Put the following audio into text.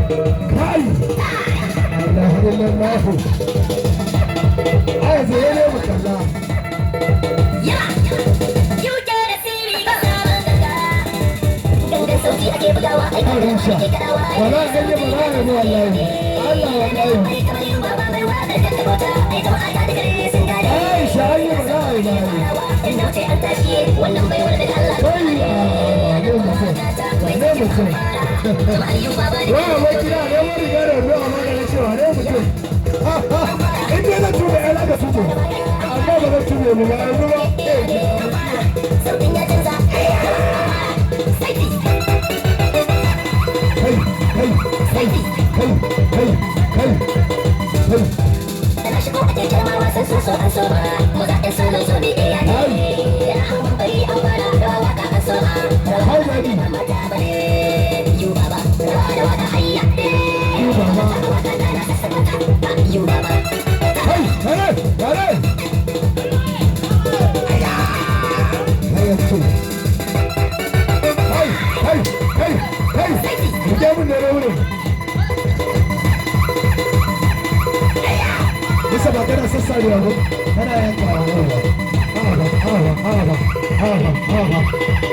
Kai, la ilaha illallah. Ai zai ne mu kalla. Aisha, wala ganye ba za a yi wallahi. Allah wallahi. Aisha, an yi ba za a yi ba. Kai, a ne mutum, wane mutum. Wa abokina ne wani riga da wando, amma da na cewa ne mutum. In dai zan tube ai za ka tube. Amma ba zan tube mu ba yanzu ba. Kai, kai, kai, kai, kai, kai, kai. Kai, baby. You baba. Kai, kare, kare. Kai ya ce. Kai, kai, kai, kai. Rike mun da wurin. Bisa ba kana sassarewa ba, kana yankawa yawa. A'a ba, a'a ba, a'a ba, a'a ba, a'a ba.